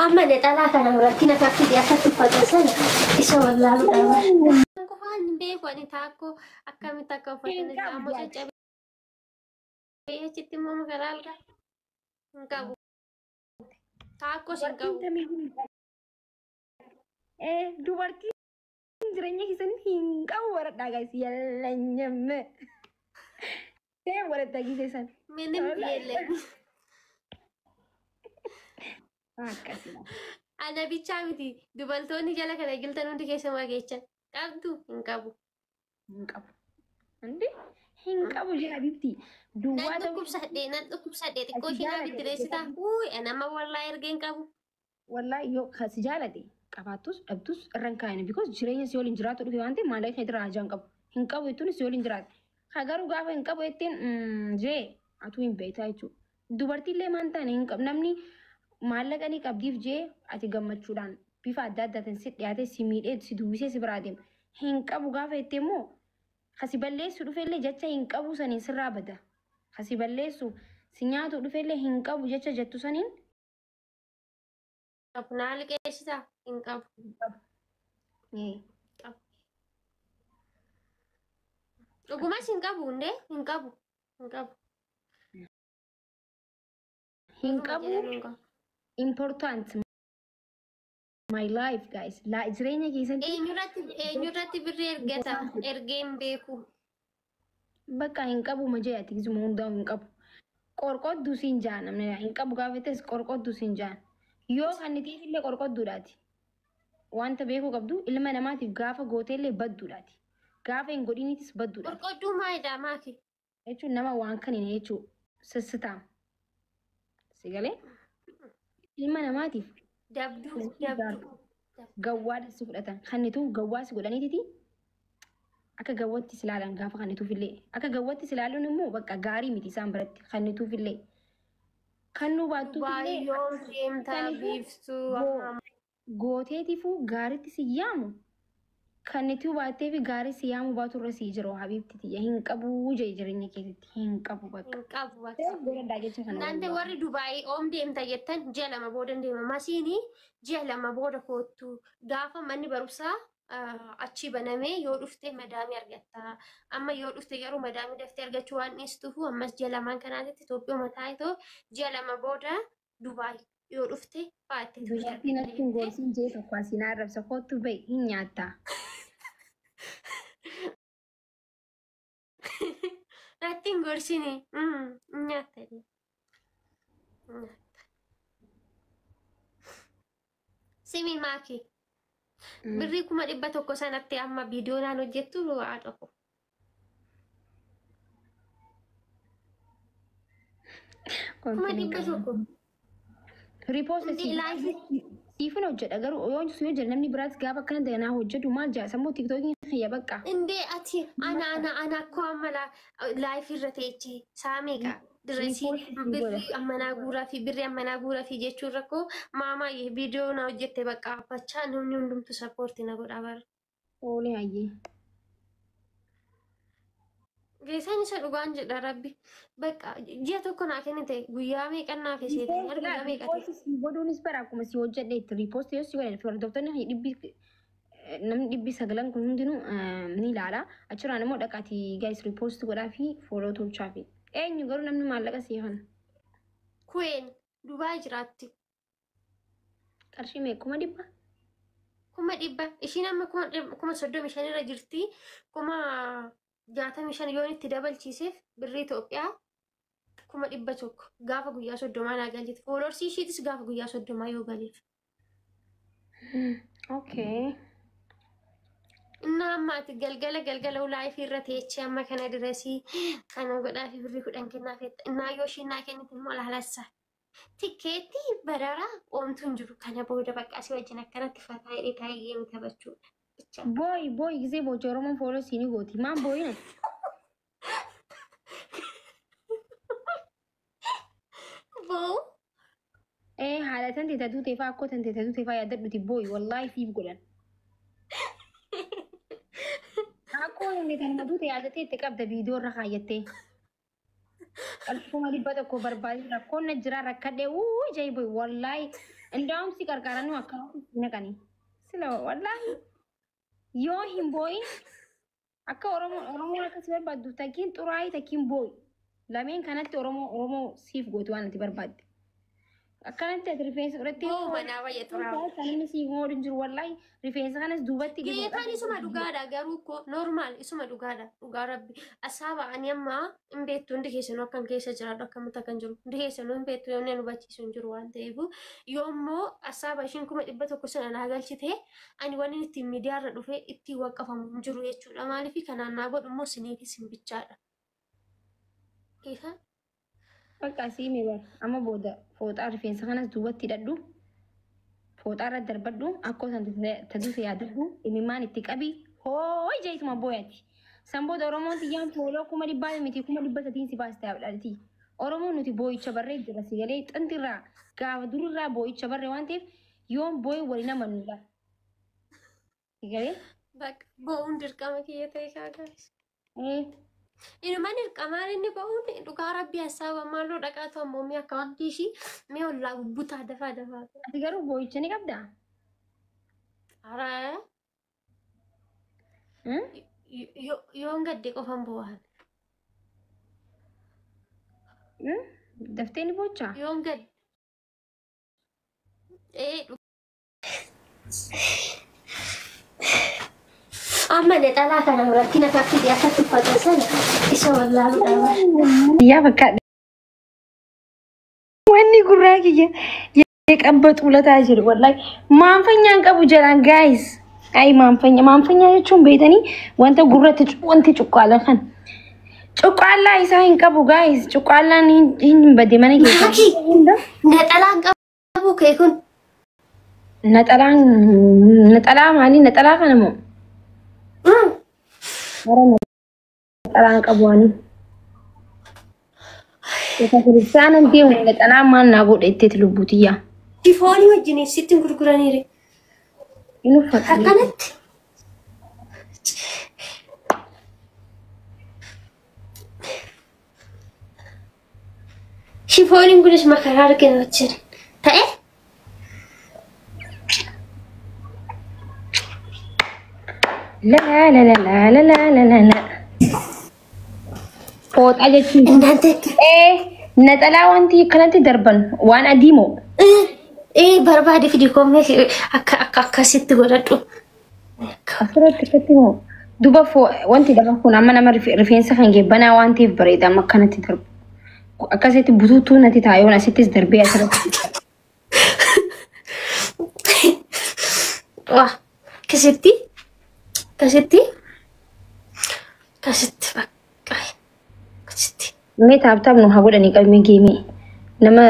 Amma nexalaa kana rakkina kaffite akkatti uffata sana isa wallaaluudha bara. Qofaan hin beeku ani taakkoo akkamitti akka uffatan Hin isaa ammoo qabdu ati. caccabee achitti immoo makaraa algaa hin qabu. Taakkoos hin Dubartiin qabu. kamiyyuu hin qabu. Dubartiin jireenya keessatti hin qabu baradhaa guys. Yallanyame. Ta'e baradhaa giseessan. Minim የለኝ. Akkasuma. Ana bichaa miti dubartoonni jala kana jirtan hundi keessumaa geechan qabdu hin qabu. Hin qabu. Indi hin qabu jira bifti. Duwwaa Nan ta'uu dhukkubsadhee nan dhukkubsadhee xiqqoo Ati ishee naa jaalate bittireessitaa. Wuuy ana amma wallaa ergee hin qabu. Wallahi yoo si jaalate qabaattus dhabtus irra hin kaa'in because jireenya si waliin jiraatu dhufe waan ta'eef maallaqa keetirraa hajaa hin qabu. Hin qabu jettuun si waliin jiraata. Haa garuu gaafa hin qabu jetteen jee atuu hin beektaa jechuudha. Dubartiillee maan taane hin qabu namni maallaqa ni qabdiif jee ati gammachuudhaan bifa adda addaatiin si dhiyaate si miidhee si duwwisee si biraa deema. Hin qabu gaafa jettee immoo kasi balleessu dhufellee jecha hin qabu saniin sirraa bada. Kasi balleessu si nyaatu dhufellee hin qabu jecha jettu saniin Qabu naa liqeessitaa hin qabu. Qabu. Dhugumas hin qabu hundee hin qabu. Hin qabu. Hin Dhuguma qabu. jedhan hin qabu. Important my life guys. La jireenya keessatti Eenyurratti birrii ergata ergee hin beeku. Bakka hin qabu ma jee ati gisuma hundaa'u hin qabu. Qorqodduu siin jaan namni hin qabu gaafa ta'es qorqodduu siin jaan. Yoo kan nitiif illee qorqodduudhaati. Wanta beekuu qabdu ilma namaatiif gaafa gooteellee badduudhaati. Gaafa hin godhiniitis badduudhaati. Qorqodduu maalidha maaki? Jechuun nama waan kan hin jechuudha. Sissitaa. Si galee? Ilma namaatiif Dabduu dabduu. Gawwaadha si fudhatan. Kannituuf gawwaa si godhaniititi akka gawwatti si ilaalan gaafa kannituuf illee. Akka gawwatti si ilaaluun immoo bakka gaarii miti isaan biratti kannituuf illee. Kannuu baattuuf illee Baay'oon deemtaa Kaniifuu biiftuu amma gooteetifuu gaariitti si yaamu. Kannituu baattee fi gaarii si yaamu baatu irra si jira habiibti tiyya hin qabu jee jireenya keessatti hin qabu bakka. Hin qabu bakka. Godhadhaa jecha kana. Naante warri Dubaayii oom deemta jettan ji'a 2 booda deema. Masiinii ji'a 2 booda koottu gaafa manni barumsaa achii banamee yoo dhufte madaamii argatta. Amma yoo dhufte garuu madaamii daftee argachuu waan dhiistuufu ammas ji'a lamaan kanaatitti Itoophiyaa mataa itoo ji'a 2 booda Dubaay yoo dhufte fa'aatti Dubartiin argatta achi hin jettee. gorsiin jee tokko asiin arrabsa kottu ba'i hin nyaattaa. Natti hin gorsini. Hin nyaatta. Nyaatta. Simi maaki. Birrii 100,000 sanatti amma viidiyoo naan hojjettu haadha koo. 100,000. Repost Hundi live. Siifin hojjedha garuu yoo si hojjedha namni biraas gaafa akkana ta'e naa hojjedhu maal jaa sammuu tiktookiin kiyya bakka. Indee ati ana ana ana akkoo amma live irra teechee saa meeqa direesii Repost si godha. Birrii ammanaa guuraa fi birrii ammanaa guuraa fi jechuun rakkoo maamaa viidiyoo na hojjette bakka abbachaa namni hundumtu support na godha bara. Oolee hayyee. Geessaan isa dhugaan jedha rabbi. Bakka ji'a tokko naa kennite guyyaa meeqan naa feseete guyyaa meeqa ta'e. Repost si godhuunis bara akkuma si hojjedhe itti repost yoo si godhan hordoftoonni dhibbi namni 900 kun hundinuu ni ilaala. Achirraan immoo dhaqaatii guys repost godhaa fi follow tolchaa fi. Eenyu garuu namni maallaqa sii kana? Kuween Dubaay jiraatti. Qarshii meeqa 100,000? 100,000 ishiin amma 35,000 irra jirti. 65,000 yoon itti dabalchiiseef birrii Itoophiyaa 100,000 gaafa guyyaa 30 naa galchiti. Followersii ishiitis gaafa guyyaa 30 yoo galeef. Okay. Innaa amma ati galgala galgala live irra teechee amma kana diresii kana godhaa fi birrii 10 kennaa feetta. Innaa yoo ishiin naa kennite immoo laalassa. Tikkeettii bararaa oomtu hin jiru. Kana booda bakka asii wajjin akkanatti fataa hidhee taa'ee game taphachuudha. Bicha. Booyi booyi gisee booche Oromoon follow siinii gooti. Maan booyina? Boo. Ee haadha tan teeta duutee fa'aa akkoo tan teeta duutee fa'aa yaadadhuti booyi wallaahi siif godhan. Akkoo inni tanuma duute yaadatee itti qabda viidiyoo irra kaayyattee. Qarshii 100,000 barbaade rakkoon na jira rakkadhee wuu jai boy wallaahi indaa'um si qarqaarannu akkanatti si naqani. Sila wallaahi yoo hin boo'in akka Oromoo Oromoon akka si barbaaddu takkiin xuraa'ii takkiin boo'i. Lameen kanatti Oromoo Oromoo siif gooti waan ati barbaadde. Akkanatti ati rifeensa godhattee Boo'u manaa wayya xuraa'u. kan inni siif moodhu hin jiru wallaahi rifeensa kanas duubatti Geetaan isuma dhugaadha garuu ko normaal isuma dhugaadha dhugaa rabbi asaaba ani amma hin beektu hundi keessanuu akkan keessa jiraadhu akkamitti akkan jiru hundi keessanuu hin beektu yoonni nu hubachiisu hin jiru waan ta'eef yoommoo asaaba ishiin 100,000 sana naa galchite ani waan inni ittiin miidiyaarra dhufe ittiin waqqafamu hin jiru jechuudha maaliif kanaan naa godhu immoo siniifis hin bichaadha. Geetaan Bakka asii mee bar amma booda fooxaa rifeensa kanas duubatti hidhadhu. Fooxaa irra darbadhu akkoo san taduse yaadadhu imimmaan itti qabi hooy jeetuma booyati. San booda Oromoon tiyyaan fooloo 100,000 miti 300,000 si baasta yaadhati. Oromoon nuti boo'icha barree jira si galee xintirraa gaafa durirraa boo'icha barree waan ta'eef yoon boo'e waliin amannuudha. Si galee? Bakka boo'uun dirqama kiyya ta'e kaagaas. Inuma dirqamaan inni ba'uun dhugaa rabbii hasaaba maaloo dhaqaatu ammoo mi'a akka wanti ishii mi'a ollaa bubbutaa dafaa dafaa. Ati garuu boo'icha ni qabdaa? Hara yoon gadde qofan boo'an. Daftee ni boochaa? Yoon gadde. Ee amma nexalaa kana rakkina kaffite akka tuffatan sana isa wallaaluudha. Yaa fakkaadha. Wanni gurraa kiyya yeqabbaxu lataa jiru wallahi. Maanfanyaan qabu jalaan guys. Ay maanfanya maanfanya jechuun beetanii wanta gurratti wanti cuqqaalan kan. Cuqqaallaa isaa hin qabu guys. Cuqqaallaan hin bade mana keessa. Maaki nexalaan qabu kee kun. Naxalaan naxalaa maali? Naxalaa kana moo? Mara naxalaan qabu ani. Isa kiristaanan deemu naxalaa maal naa godha itteeti lubbutiyyaa. Tifoonii wajjin sitti gurguraniire. Hin uffatu. Akkanatti. Shifooniin kunis makaraa argina wajjin. Ta'e? La la la la la la la la la. Fooxaa jechuun. Indaante. Ee naxalaa wanti akkanatti darban waan adii moo? Ee barbaade fidi koomee akka akka akkasitti godhadhu. Asirratti akkatti moo? Duba wanti darban kun amma nama rifeensa kan geebbanaa waan ta'eef bareeda amma akkanatti darbu. Akkasitti butuutuu natti taayoon asittis darbee asirratti. Waa akkasitti akkasitti akkasitti bakka akkasitti. Mee tap tap nu haa godhanii qabmee geemee nama